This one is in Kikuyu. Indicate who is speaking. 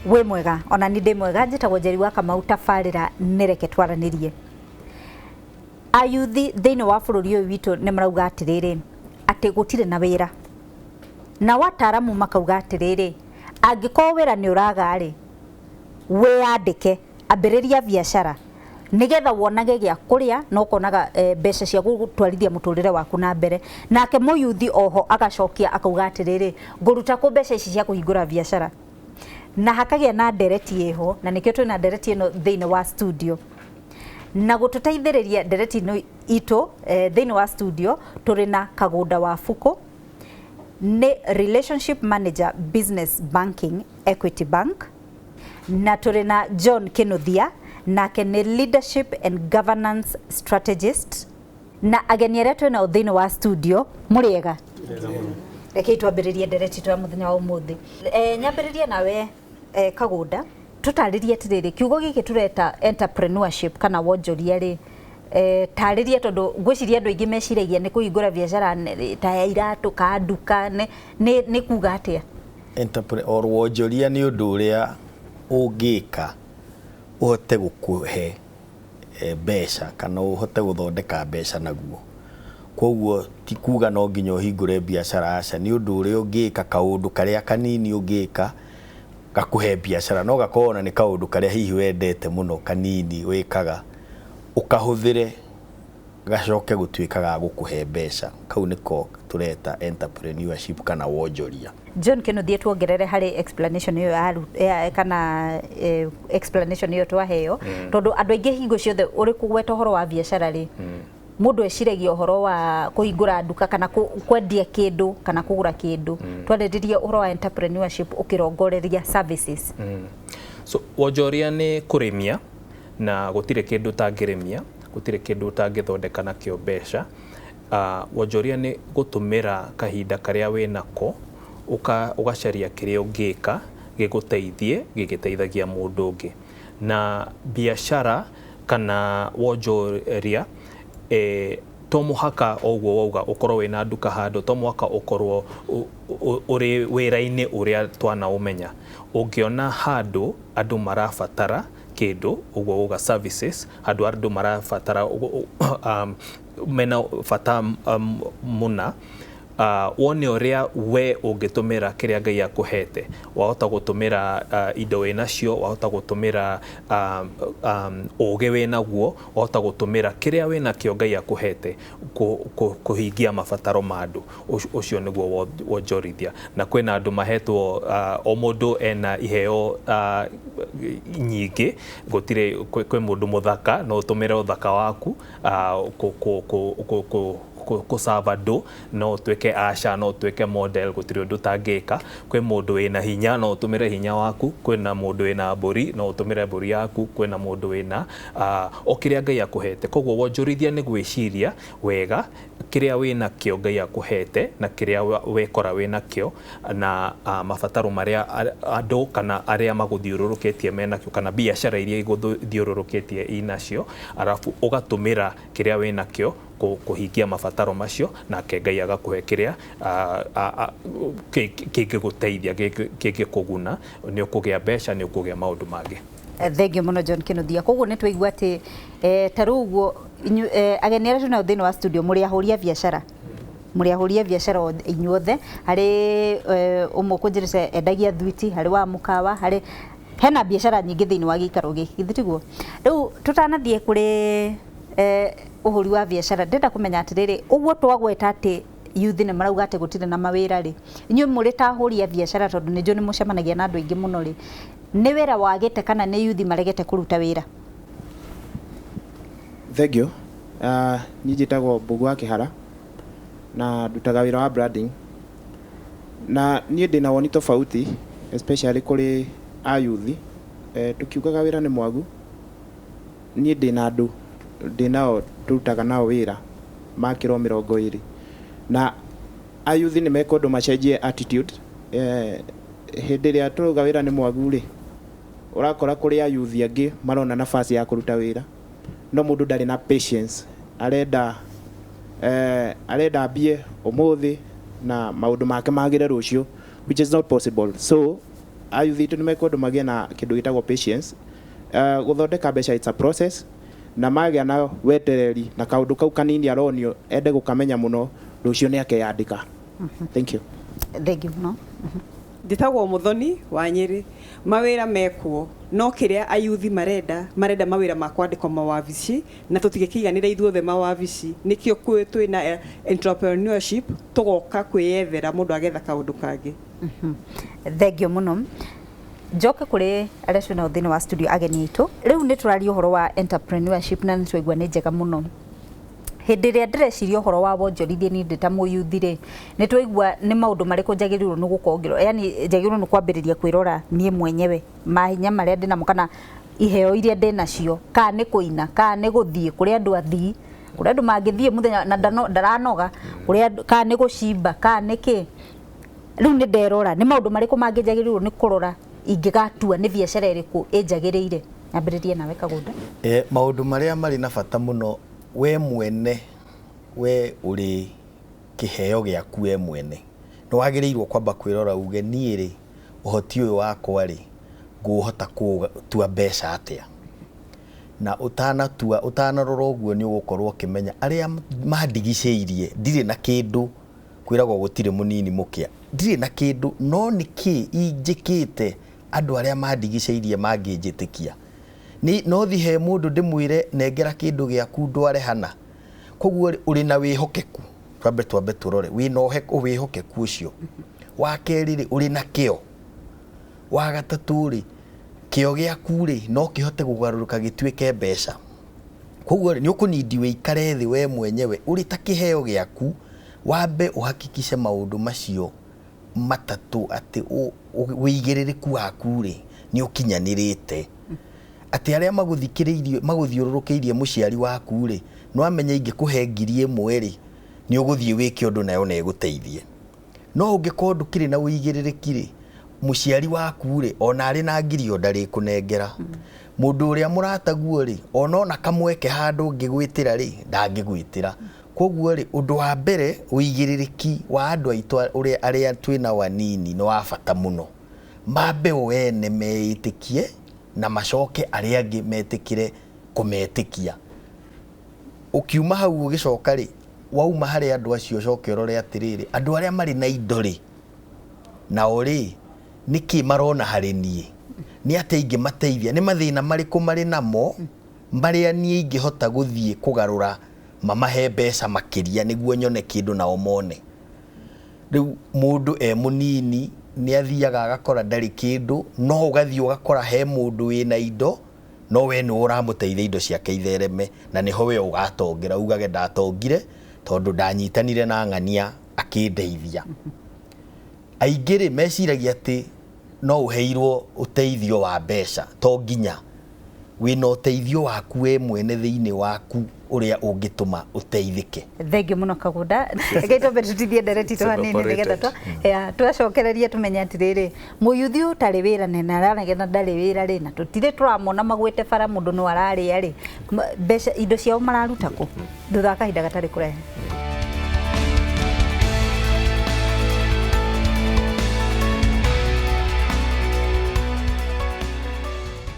Speaker 1: Wĩ mwega? Ona ni ndĩ mwega. Njĩtagwo Njeri wa Kamau. Tabarĩra nĩ Reke Twaranĩrie. Ayuthi thĩinĩ wa bũrũri ũyũ witũ nĩ marauga atĩrĩrĩ, atĩ gũtirĩ na wĩra, nao ataramu makauga atĩrĩrĩ, angĩkorwo wĩra nĩ ũraga rĩ, wĩyandĩke, ambĩrĩria biacara nĩgetha wonage gĩa kũrĩa na ũkonaga mbeca cia gũtwarithia mũtũrĩre waku na mbere. Nake mũyuthi oho agacokia akauga atĩrĩrĩ, ngũruta kũ mbeca ici cia kũhingũra biacara? Na hakagĩa na ndereti ĩho, na nĩkĩo twĩna ndereti ĩno thĩinĩ wa studio. Na gũtũteithĩrĩria ndereti ĩno itũ thĩinĩ wa studio tũrĩ na Kagũnda wa Bukũ, nĩ relationship manager, business banking, Equity Bank, na tũrĩ na John Kinuthia, nake nĩ leadership and governance strategist, na ageni arĩa twĩ nao thĩinĩ wa studio. Mũrĩega? Rekei twambĩrĩrie ndereti itũ ya mũthenya wa ũmũthĩ. Nyambĩrĩrie nawe, Kagũnda, tũtarĩrie atĩrĩrĩ, kiugo gĩkĩ tũreta entrepreneurship kana wonjoria rĩ, tarĩria, tondũ ngwĩciria andũ aingĩ meciragia nĩ kũhingũra biacara ta ya iratũ ka nduka. Nĩ kuga atĩa?
Speaker 2: Or wonjoria nĩ ũndũ ũrĩa ũngĩka ũhote gũkũhe mbeca kana ũhote gũthondeka mbeca naguo. Koguo ti kuga no nginya ũhingũre biacara, aca, nĩ ũndũ ũrĩa ũngĩka, kaũndũ karĩa kanini ũngĩka gakũhe biacara. No gakorwo ona nĩ kaũndũ karĩa hihi wendete mũno kanini wĩkaga, ũkahũthĩre gacoke gũtuĩka ga gũkũhe mbeca. Kau nĩko tũreta entrepreneurship kana wonjoria.
Speaker 1: John Kinuthia, tuongerere harĩ explanation ĩyo kana explanation ĩyo twaheo, tondũ andũ aingĩ hingo ciothe ũrĩ kũgweta ũhoro wa biacara rĩ, mũndũ eciragia ũhoro wa kũhingũra nduka kana kwendia kĩndũ kana kũgũra kĩndũ. Twarĩrĩria ũhoro wa entrepreneurship ũkĩrongoreria services.
Speaker 3: So wonjoria nĩ kũrĩmia, na gũtirĩ kĩndũ ũtangĩrĩmia, gũtirĩ kĩndũ ũtangĩthondeka nakĩo mbeca. Wonjoria nĩ gũtũmĩra kahinda karĩa wĩ nako, ũgacaria kĩrĩa ũngĩka gĩgũteithie gĩgĩteithagia mũndũ ũngĩ. Na biacara kana wonjoria, to mũhaka o ũguo wauga ũkorwo wĩna nduka handũ, to mũhaka ũkorwo ũrĩ wĩra-inĩ ũrĩa twanaũmenya. Ũngĩona handũ andũ marabatara kĩndũ, ũguo wauga services, handũ andũ marabatara mena bata mũna, wone ũrĩa we ũngĩtũmĩra kĩrĩa Ngai akũhete. Wahota gũtũmĩra indo wĩ nacio, wahota gũtũmĩra ũgĩ wĩ naguo, wahota gũtũmĩra kĩrĩa wĩ nakĩo Ngai akũhete kũhingia mabataro ma andũ. Ũcio nĩguo wonjorithia. Na kwĩna andũ mahetwo, o mũndũ ena iheo nyingĩ. Gũtirĩ kwĩ mũndũ mũthaka, no ũtũmĩre ũthaka waku kũ serve andũ, no ũtuĩke asha, no ũtuĩke model, gũtirĩ ũndũ ũtangĩka. Kwĩ mũndũ wĩna hinya, no ũtũmĩre hinya waku. Kwĩna mũndũ wĩna mbũri, no ũtũmĩre mbũri yaku. Kwĩna mũndũ wĩna o kĩrĩa Ngai akũhete. Koguo wonjorithia nĩ gwĩciria wega kĩrĩa wĩnakĩo Ngai akũhete na kĩrĩa wekora wĩnakĩo na mabataro marĩa andũ kana arĩa magũthiũrũrũkĩtie menakĩo kana biacara iria igũthiũrũrũkĩtie inacio, arabu ũgatũmĩra kĩrĩa wĩnakĩo kũhingia mabataro macio, nake Ngai agakũhe kĩrĩa kĩngĩgũteithia, kĩngĩkũguna. Nĩ ũkũgĩa mbeca, nĩ ũkũgĩa maũndũ mangĩ.
Speaker 1: Thengiũ mũno, John Kinuthia. Koguo nĩ twaigua atĩ ta rĩu ũguo ageni arĩa twĩnao thĩinĩ wa studio, mũrĩ ahũri a biacara, mũrĩ ahũri a biacara inyuothe. Harĩ ũmwe ũkũnjĩrĩte endagia thwiti, harĩ wa mũkawa, harĩ hena biacara nyingĩ thĩinĩ wa gĩikaro gĩkĩ, githĩ tiguo? Rĩu tũtanathiĩ kũrĩ ũhũri wa biacara, ndĩrenda kũmenya atĩrĩrĩ, ũguo twagweta atĩ youth nĩ marauga atĩ gũtirĩ na mawĩra rĩ, inyuĩ mũrĩ ta ahũri a biacara, tondũ nĩ njũĩ nĩ mũcemanagia na andũ aingĩ mũno rĩ, nĩ wĩra wagĩte kana nĩ youth maregete kũruta wĩra?
Speaker 4: Thank you. Niĩ njĩtagwo Mbũgũ wa Kĩhara na ndutaga wĩra wa branding, na niĩ ndĩna woni tofauti, especially kũrĩ ayuthi. Tukiugaga wĩra nĩ mwagu, niĩ ndĩna andũ ndĩnao tũrutaga nao wĩra makĩrwo 20, na ayuthi nĩ mekwendwo macenjie attitude. Hĩndĩ ĩrĩa tũrauga wĩra nĩ mwagu rĩ, ũrakora kũrĩ ayuthi angĩ marona nafasi ya kũruta wĩra, no mũndũ ndarĩ na patience, arenda ambie ũmũthĩ na maũndũ make magĩre rũciũ, which is not possible. So Ayuthi aitũ nĩ mekwendwo magĩe na kĩndũ gĩtagwo patience. Gũthondeka mbeca, it's a process, na magĩa na wetereri na kaũndũ kau kanini aronio ende gũkamenya mũno, rũciũ nĩ akeyandĩka. Thank you.
Speaker 1: Thank you mũno.
Speaker 5: Njĩtagwo Mũthoni wa Nyĩrĩ. Mawĩra mekuo, no kĩrĩa ayuthi marenda, marenda mawĩra ma kwandĩkwo mawabici, na tũtingĩkĩiganĩra ithuothe mawabici. Nĩkĩo twĩna entrepreneurship, tũgoka kwĩyethera, mũndũ agetha kaũndũ kangĩ.
Speaker 1: Thank you mũno. Njoke kũrĩ arĩa twĩnao thĩinĩ wa studio, ageni aitũ. Rĩu nĩ tũraria ũhoro wa entrepreneurship na nĩ twaigua nĩ njega mũno. Hĩndĩ ĩrĩa ndĩreciria ũhoro wa wonjorithia niĩ ndĩ ta mũyuthi rĩ, nĩ twaigua nĩ maũndũ marĩkũ njagĩrĩirwo nĩ gũkorwo ngĩrora, yani njagĩrĩirwo nĩ kwambĩrĩria kwĩrora niĩ mwenyewe, mahinya marĩa ndĩnamo kana iheo iria ndĩnacio, kana nĩ kũina, kana nĩ gũthiĩ kũrĩ andũ athii, kũrĩ andũ mangĩthiĩ mũthenya na ndaranoga, kũrĩ andũ, kana nĩ gũcimba, kana nĩ kĩ. Rĩu nĩ nderora nĩ maũndũ marĩkũ mangĩ njagĩrĩirwo nĩ kũrora ingĩgatua nĩ biacara ĩrĩkũ ĩnjagĩrĩire. Nyambĩrĩrie nawe, Kagũnda.
Speaker 2: Maũndũ marĩa marĩ na bata mũno, we mwene, we ũrĩ kĩheo gĩaku we mwene, nĩ wagĩrĩirwo kwamba kwĩrora uge, niĩ rĩ, ũhoti ũyũ wakwa rĩ, ngũhota kũtua mbeca atĩa? Na ũtanatua, ũtanarora ũguo, nĩ ũgũkorwo ũkĩmenya arĩa mandigicĩirie ndirĩ na kĩndũ. Kwĩragwo gũtirĩ mũnini mũkĩa. Ndirĩ na kĩndũ, no nĩkĩ injĩkĩte andũ arĩa mandigicĩirie mangĩnjĩtĩkia? Nĩ no thi he mũndũ ndĩmwĩre, "Nengera kĩndũ gĩaku ndware hana"? Koguo rĩ, ũrĩ na wĩhokeku? Twambe tũrore wĩna wĩhokeku ũcio. Wa kerĩ rĩ, ũrĩ na kĩo? Wa gatatũ rĩ, kĩo gĩaku rĩ, no kĩhote kũgarũrũka gĩtuĩke mbeca? Koguo rĩ, nĩ ũkũnindi wĩikare thĩ we mwenyewe ũrĩ ta kĩheo gĩaku, wambe ũhakikice maũndũ macio matatũ, atĩ wĩigĩrĩrĩku waku rĩ, nĩ ũkinyanĩrĩte, atĩ arĩa magũthikĩrĩirie, magũthiũrũrũkĩirie, mũciari waku rĩ, no amenye ingĩkũhe 1000 rĩ, nĩ ũgũthiĩ wĩke ũndũ nayo na ĩgũteithie. No ũngĩkorwo ndũkĩrĩ na ũigĩrĩrĩki rĩ, mũciari waku rĩ, ona arĩ na 1000 ĩyo ndarĩkũnengera. Mũndũ ũrĩa mũrataguo rĩ, ona ona kamweke handũ ũngĩgwĩtĩra rĩ, ndangĩgwĩtĩra. Koguo rĩ, ũndũ wa mbere, ũigĩrĩrĩki wa andũ aitũ ũrĩa arĩa twĩnao anini nĩ wa bata mũno. Mambe o ene meĩtĩkie na macoke arĩa angĩ metĩkĩre kũmetĩkia. Ũkiuma hau ũgĩcoka rĩ, wauma harĩ andũ acio, ũcoke ũrore atĩrĩrĩ, andũ arĩa marĩ na indo rĩ, nao rĩ, nĩkĩ marona harĩ niĩ? Nĩ atĩa ingĩmateithia? Nĩ mathĩna marĩkũ marĩ namo marĩa niĩ ingĩhota gũthiĩ kũgarũra mamahe mbeca makĩria nĩguo nyone kĩndũ nao mone? Rĩu mũndũ e mũnini nĩ athiaga agakora ndarĩ kĩndũ, no ũgathiĩ ũgakora he mũndũ wĩna indo, no we nĩwe ũramũteithia indo ciake ithereme, na nĩho we ũgatongera, ugage, "Ndatongire tondũ ndanyitanire na ng'ania akĩndeithia." Aingĩ rĩ, meciragia atĩ no ũheirwo ũteithio wa mbeca. To nginya. Wĩna ũteithio waku we mwene thĩinĩ waku ũrĩa ũngĩtũma ũteithĩke.
Speaker 1: Thank you mũno, Kagunda. Reke twambe tutithie ndereti tũ hanini nĩgetha twacokereria tũmenye atĩrĩrĩ, mũyuthi ũtarĩ wĩra na aranegena ndarĩ wĩra rĩ, na tũtirĩ tũramona magwĩte bara, mũndũ no ararĩa rĩ, mbeca indo ciao mararuta kũ? Thutha wa kahinda gatarĩ kũraihu.